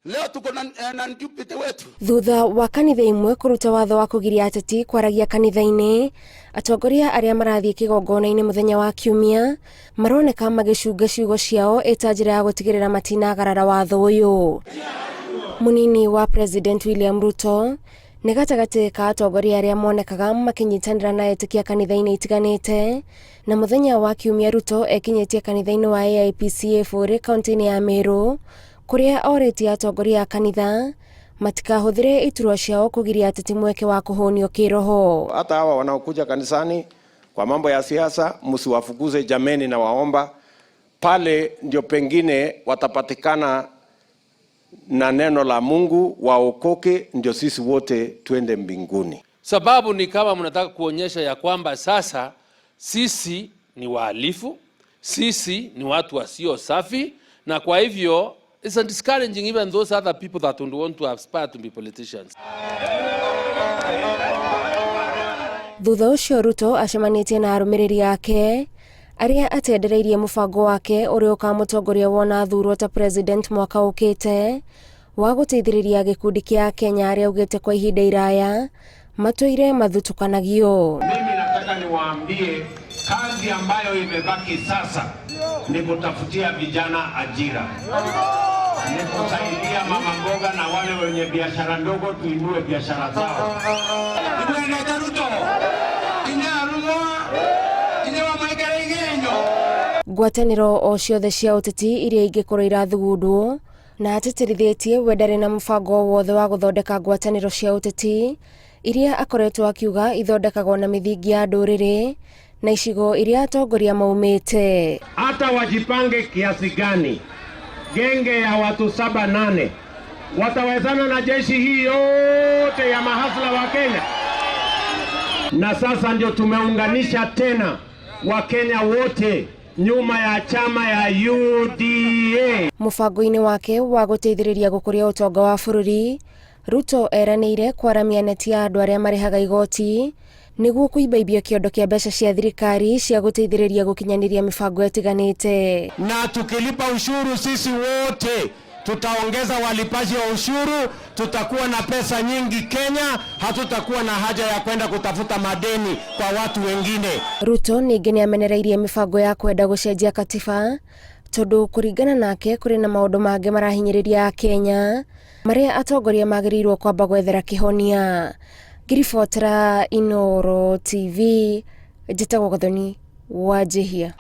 Leo tuko na deputy wetu. Thutha wa kanitha imwe kũruta watho wa kũgiria ateti kwaragia kanitha-inĩ, atongoria arĩa marathiĩ kĩgongona-inĩ mũthenya wa Kiumia maroneka magĩcunga ciugo ciao ĩta njĩra ya gũtigĩrĩra matinagarara watho ũyũ. Mũnini wa President William Ruto nĩ gatagatĩ ka atongoria arĩa monekaga makĩnyitanĩra na etĩkia kanitha-inĩ itiganĩte, na mũthenya wa Kiumia Ruto ekinyĩtie kanitha-inĩ wa AIPCA Bũrĩ kaunti-inĩ ya Meru, kũrĩa orĩtie atongoria a kanitha matikahũthĩre iturwa ciao kũgiria ateti mweke wa kũhũnio kĩroho. Hata hawa wanaokuja kanisani kwa mambo ya siasa, msiwafukuze jameni, na waomba pale ndio pengine watapatikana na neno la Mungu waokoke, ndio sisi wote twende mbinguni. Sababu ni kama mnataka kuonyesha ya kwamba sasa sisi ni wahalifu, sisi ni watu wasio safi, na kwa hivyo it's discouraging even those other people that would want to aspire to be politicians. Thutha ũcio Ruto acemanĩtie na arũmĩrĩri ake arĩa atendereirie mũbango wake ũrĩa ũkamũtongoria wona athurwo ta president mwaka ũkĩte wa gũteithĩrĩria gĩkundi kĩa Kenya arĩa augĩte kwa ihinda iraya matũire mathutukanagio. Mimi nataka niwaambie kazi ambayo imebaki sasa ni kutafutia vijana ajira, ni kusaidia mama mboga na wale wenye biashara ndogo tuinue biashara zao. Ngwatanĩro o ciothe cia ũteti iria ingĩkorwo irathugundwo na atĩtĩrithĩtie we ndarĩ na mũbango wothe wa gũthondeka ngwatanĩro cia ũteti iria akoretwo akiuga ithondekagwo na mĩthingi ya ndũrĩrĩ na icigo iria atongoria maumĩte. Hata wajipange kiasi gani, genge ya watu 7 8 watawezana na jeshi hii yote ya mahasla wa Kenya? Na sasa ndio tumeunganisha tena Wakenya wote nyuma ya chama ya UDA. Mũbango-inĩ wake wa gũteithĩrĩria gũkũria ũtonga wa bũrũri, Ruto eranĩire kwaramia neti ya andũ arĩa marĩhaga igoti nĩguo kũimbaimbia kĩondo kĩa mbeca cia thirikari cia gũteithĩrĩria gũkinyanĩria mĩbango ĩtiganĩte. Na tukilipa ushuru sisi wote tutaongeza walipaji wa ushuru, tutakuwa na pesa nyingi Kenya, hatutakuwa na haja ya kwenda kutafuta madeni kwa watu wengine. Ruto ningĩ nĩamenereirie mĩbango ya kwenda gũcenjia katiba tondũ kũringana nake kũrĩ na maũndũ mangĩ marahinyĩrĩria Akenya marĩa atongoria magĩrĩirwo kwamba gwethera kĩhonia. Ngiribotera Inooro TV, njĩtagwo Gathoni Wanjihia.